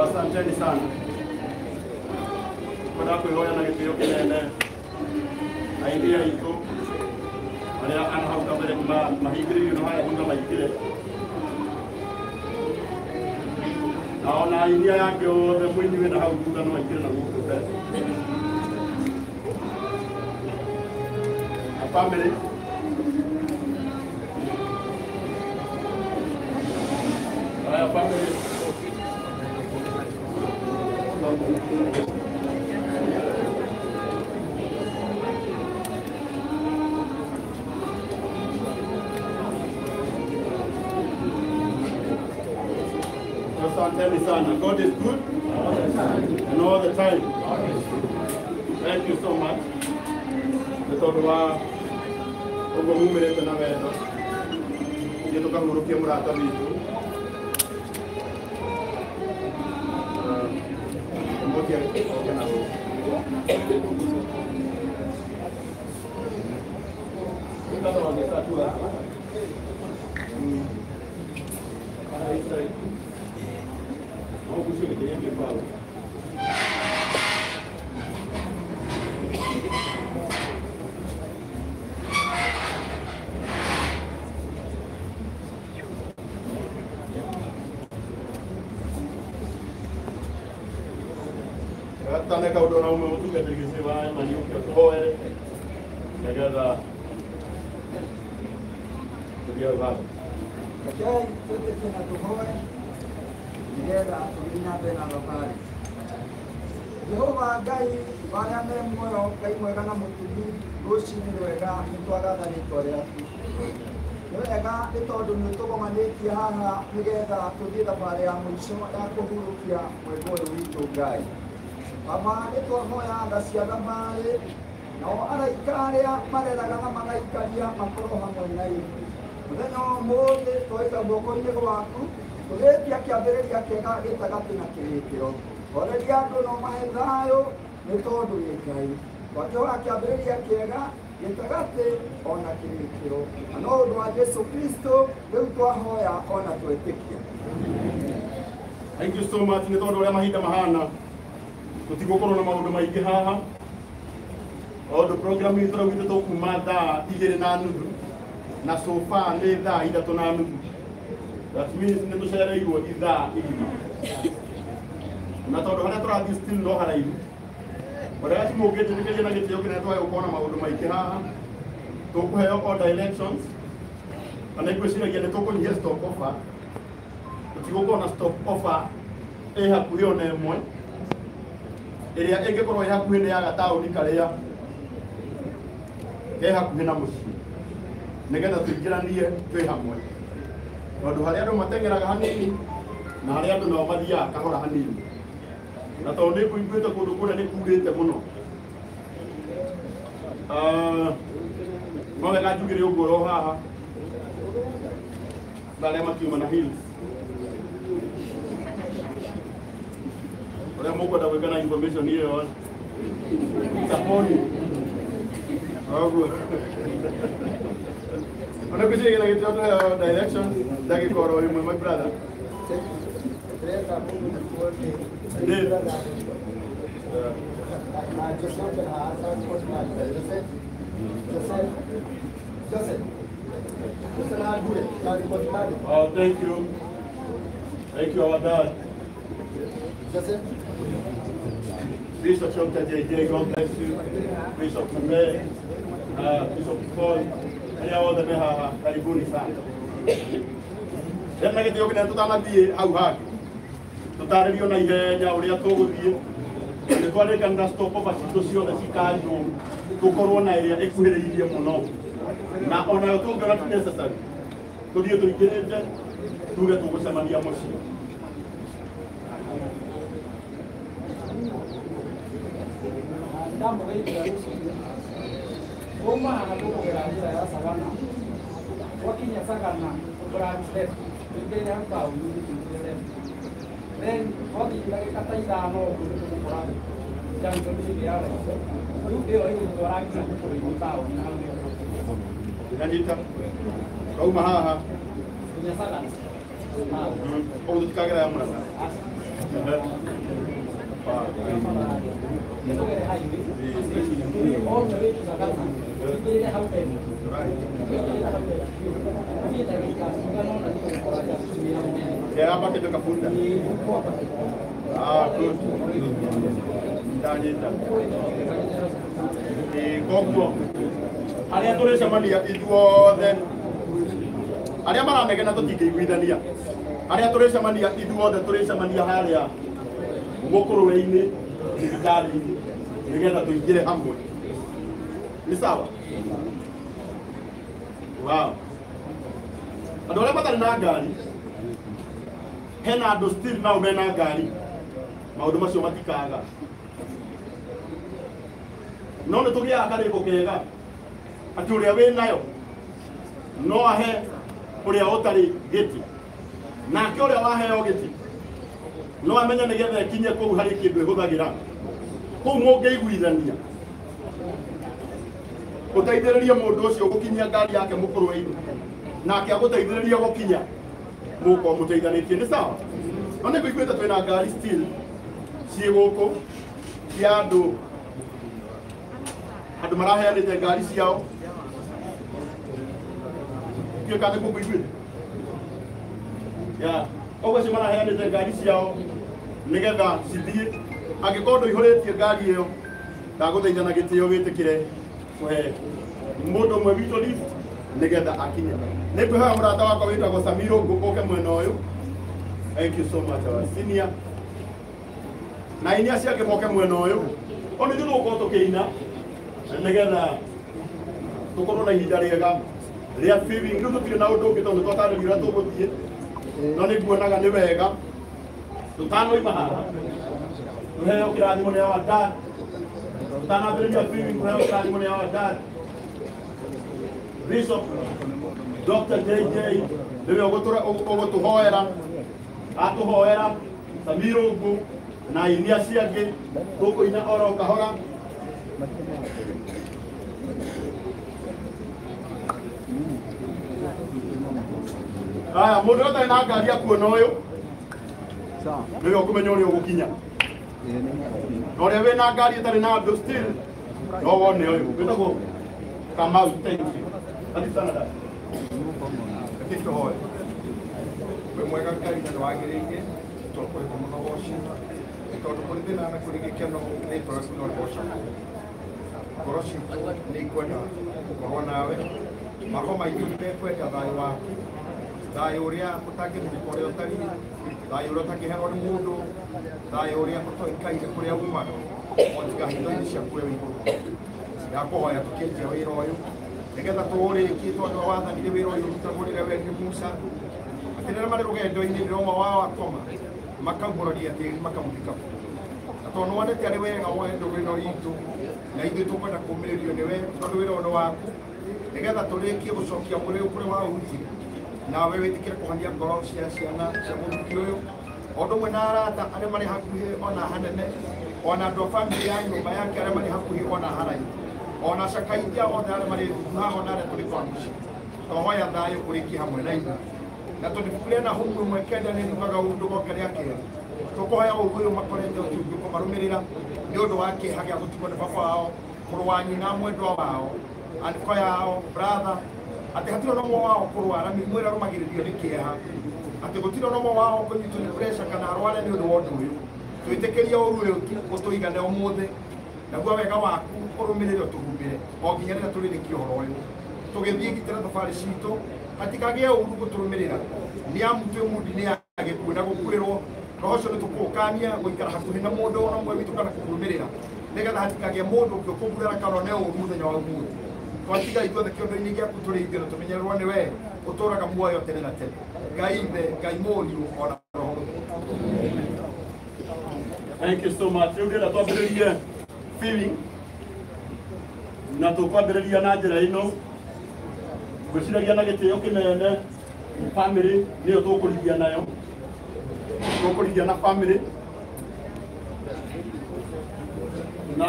Asanteni sana kwenda kwihoya na gĩtĩo kĩnene aini aitũ arĩa ana hau kabere mahingĩrĩirio na harĩa thutha maingĩre na ona aini aya angĩ othe mũini wĩna hau thutha no aingĩre na gũkũ mbere na family. Haya family. Asanteni sana. God is good and all the time. Thank you so much. Nĩ tondũ wa ũguo mumĩrĩte na wendo ithuĩ tũkahurũkia mũrata witũ. Tane kaũndũ na ũmwe mũtungatĩri gĩcigo wa Maniũki atũhoere nĩgetha tũthiĩ hau handũ. Rekei twĩtĩkie na tũhoe nĩgetha tũthiĩ na mbere na thabarĩ. Jehova Ngai wa arĩa me muoyo, Ngai mwega na mũtugi, rũcinĩ rwega nĩ twagatha rĩtwa rĩaku. Nĩ wega nĩ tondũ nĩ ũtũgomanĩtie haha nĩgetha tũthiĩ thabarĩ ya mũico ya kũhurũkia mwendwa ũyũ witũ Ngai. Baba nĩ twahoya tha cia thabarĩ, nao araika arĩa mareraga na magaikaria makorwo hamwe na ithuĩ. Mũthenya wa ũmũthĩ twaika guoko-inĩ gwaku, tũgĩtia kĩambĩrĩria kĩega gĩtagatĩ na kĩrĩkĩro. Horeria andũ na ũmahe thayũ nĩ tondũ wĩ Ngai. Twakĩhoya kĩambĩrĩria kĩega gĩtagatĩ ona kĩrĩkĩro. Na no ũndũ wa Jesũ Kristo rĩu twahoya ona twetĩkia. Thank you so much nĩ tondũ ũrĩa mahinda mahana tũtigũkorwo na maũndũ maingĩ haha tondũ program itũ tũraugĩte tũkuma thaa 2:30 na so far nĩ thaa 3:30. That means nĩ tũcereirwo ithaa igima na tondũ harĩa tũrathiĩ still no haraihu. Ũrĩa mũngĩnjĩtĩkĩria na gĩtĩo kĩnene twage gũkorwo na maũndũ maingĩ haha tũkũheo all directions na nĩngwĩciragia nĩ tũkũnyihia stop offer. Tũtigũkorwo na stop offer ĩ hakuhĩ ona ĩmwe ĩrĩa ĩngĩkorwo ĩ hakuhĩ nĩ ya gataũni karĩa ke hakuhĩ na mũciĩ nĩgetha tũingĩranie twĩ hamwe. Tondu harĩa andũ mateng'eraga hanini na harĩa andũ nao mathiaga kahora hanini. Na tondũ nĩ ngũiguĩte kũndũ kũrĩa nĩ kurĩte mũno. No wega njugire ũguo ro haha na arĩa makiuma na heels. Ũrĩa mũkwenda gwĩka na information ĩyo saponi ũguo. Ona kuchigina gĩtĩo tũheo directions ndagĩka oro ĩmwe my brother. Oh, thank you. Thank you, our dad. Bishop Dr. JJ, God bless you. Bishop Tume, Bishop Paul, arĩa othe me haha, karibuni sana. Rĩu na gĩtĩo kĩnene tũtanathiĩ hau hangĩ, tũtarĩrio na ihenya ũrĩa tũgũthiĩ. Nĩ twarĩkanĩra stopover citũ ciothe cikanjwo, tũkorwo na ĩrĩa ĩkuhĩrĩirie mũno. Na onayo tũngĩona ti necessary, tũthiĩ tũingĩrĩte, tuge tũgũcemania mũciĩ. Kuma haha tũkũgera njĩra ya Sagana, twakinya Sagana tũ-branch left, tũingĩrĩre hau taũni-inĩ tũingĩre left. Then twathiĩ ndagĩka ta ithano ũguo nĩ tũgũkora junction ĩngĩ ya right. Rĩu ĩyo ĩgũtwara nginya Mũkũrwe-inĩ taũni hau nĩho tũgũthiĩ. Ndanyita. Twauma haha Nginya Sagana. Koguo tũtikagera ya Mũrang'a. Tũgere highway. All the way to Sagana. Tũingĩrĩre hau tene. Tũingĩrĩre hau tene. Tũthiĩ ndagĩka cigana ũna nĩ tũgũkora junction ĩyo nene. Ya hapa kidogo kafunda. Ah, good. Ndanyita. Koguo arĩa tũrĩcemania ithuothe arĩa maranegena tũtingĩiguithania arĩa tũrĩcemania ithuothe tũrĩcemania harĩa Mũkũrwe-inĩ thibitarĩ-inĩ nĩgetha tũingĩre hamwe. Nĩ sawa? Wow. Andũ arĩa matarĩ na ngari, hena andũ still nao mena ngari, maũndũ macio matikaga. No nĩ tũgĩaga karĩko kega atĩ ũrĩa wĩ nayo no ahe ũrĩa ũtarĩ gĩtĩ, nake ũrĩa waheo gĩtĩ no amenye nĩgetha ĩkinye kũu harĩ kĩndũ ĩhũthagĩra. Kũu mũngĩiguithania ũteithĩrĩrie mũndũ ũcio gũkinyia ngari yake Mũkũrwe-inĩ, nake agũteithĩrĩrie gũkinya, mũkorwo mũteithanĩtie. Nĩ sawa? No nĩ ngũiguĩte twĩna ngari still ciĩ gũkũ cia andũ andũ maraheanĩte ngari ciao. Ndiũĩ kana nĩkuo ngũiguĩte. Yeah. Koguo acio maraheanĩte ngari ciao nĩgetha cithiĩ. Angĩkorwo ndũihũrĩtie ngari ĩyo, ndagũthaitha na gĩtĩo wĩtĩkĩre kũhe mũndũ ũmwe witũ lift nĩgetha akinye. Nĩ ngwĩhoya mũrata wakwa wĩtagwo Samiro ũke mwena ũyũ. Thank you so much our senior. Na aini acio angĩ moke mwena ũyũ. O nĩ ithuĩ tũgũkorwo tũkĩina nĩgetha tũkorwo na ihinda rĩega rĩa feeling. Rĩu tũtirĩ na ũndũ ũngĩ tondũ nĩ twatarĩrio ũrĩa tũgũthiĩ, no nĩ nguonaga nĩ wega tũtanoima haha tũheo kĩrathimo nĩ our dad, tũtanambĩrĩria feeling tũheo kĩrathimo nĩ our dad Bishop Dr. JJ nĩwe ũgũtũhoera, atũhoera Samiro Ngũ na aini acio angĩ tũkũina oro kahora. Aya, mũndũ ũtarĩ na ngari akuona ũyũ nĩwe ũkũmenya ũrĩa ũgũkinya. Na ũrĩa wĩna ngari ĩtarĩ na andũ still no wone ũyũ wĩtagwo Kamau. Thank you. Asante sana dada. Reke tũhoe. Wĩ mwega Ngai na nĩwagĩrĩire tũkũhe mũno woci nĩ tondũ kũrĩ thĩna na kũrĩ gĩkeno rĩtwa rĩaku no rĩgocagwo. Ngoro citũ nĩ ikwenda gũkorwo nawe, maroho maitũ nĩ mekwenda thayũ waku, thayũ ũrĩa ũtangĩthimĩka ũrĩa ũtariĩ, thayũ ũrĩa ũtangĩheanwo nĩ mũndũ, thayũ ũrĩa ũtoĩkaine kũrĩa umaga o tiga hitho-inĩ ciaku we wĩ igũrũ. Ndakũhoya tũkĩanjia wĩra ũyũ nĩgetha tũũrĩkie tondũ wathanire wĩra ũyũ ũrutagwo rĩrĩa werire Musa Atĩ rĩrĩa marĩ rũgendo-inĩ rĩrĩa ũmwe wao akoma makaumũragia tĩri makamũthika na tondũ nĩwonete arĩ wega woe ndũgũ ĩno itũ na ithuĩ tũkwenda kũũmĩrĩrio nĩwe tondũ wĩra ũyũ nĩ waku nĩgetha tũrĩkie gũcokia mũrĩ ũyũ kũrĩa waũrutire nawe wĩtĩkĩre kũhonia ngoro cia ciana cia mũthuri ũyũ o ũndũ ũmwe na arata arĩa marĩ hakuhĩ ona hanene ona andũ a bamĩrĩ ya nyũmba yake arĩa marĩ hakuhĩ ona haraihu ona cakaithia othe arĩa marĩ haha ona arĩa tũrĩ kwa mũciĩ twahoya thayũ ũrĩkie hamwe na ithuĩ na tondũ ibuku rĩa Nahumu 1:9 nĩ riugaga ũũ ndũgoke rĩa kerĩ tũkũhoya ũũ ũyũ makorete ũtungi kũmarũmĩrĩra nĩ ũndũ wa kĩeha gĩa gũtigwo nĩ baba wao mũrũ wa nyina mwendwa wao aniko yao brother atĩ hatirĩ ona ũmwe wao kũrwara mĩrimũ ĩrĩa arũmagĩrĩrio nĩ kĩeha atĩ gũtirĩ ona ũmwe wao kũnyitwo nĩ pressure kana arware nĩ ũndũ wa ũndũ ũyũ twĩtĩkĩrie ũru ũyũ ũtũigane ũmũthĩ naguo wega waku ũrũmĩrĩre ũtũhumbĩre o nginya rĩrĩa tũrĩrĩkia ũhoro ũyũ tũgĩthiĩ gitĩra thabarĩ citũ hatikagĩe ũru gũtũrũmĩrĩra nĩ amu twĩ mundi-inĩ ya gĩkuũ na gũkuĩrwo roho ũcio nĩ tũkũũkania gũikara hakuhĩ na mũndũ ona ũmwe witũ kana kũmũrũmĩrĩra nĩgetha hatikagĩe mũndũ ũngĩ ũkũgurara kana one ũru mũthenya wa ũmũthĩ twatiga ithuothe kĩondo-inĩ gĩaku tũrĩithio na tũmenyererwo nĩ we ũtũũraga muoyo tene na tene Ngai Ithe Ngai Mũriũ ona Roho Mũtheru. Thank you so much. Rĩu ndĩrenda twambĩrĩrie feeling na tũkwambĩrĩria na njĩra ĩno ngwĩciragia na gĩtĩo kĩnene family nĩyo tũkũrigia nayo tũkũrigia na family na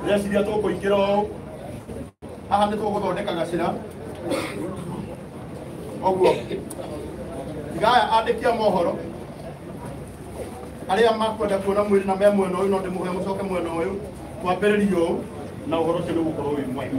ndĩreciria tũkũingĩra ũũ haha nĩ tũgũthondeka gacĩra ũguo tigaya andĩki a mohoro arĩa makwenda kuona mwĩrĩ na me mwena ũyũ no ndĩmũhe mũcoke mwena ũyũ twambĩrĩrie ũũ na ũhoro ũcio nĩ ũgũkorwo wĩ mwega.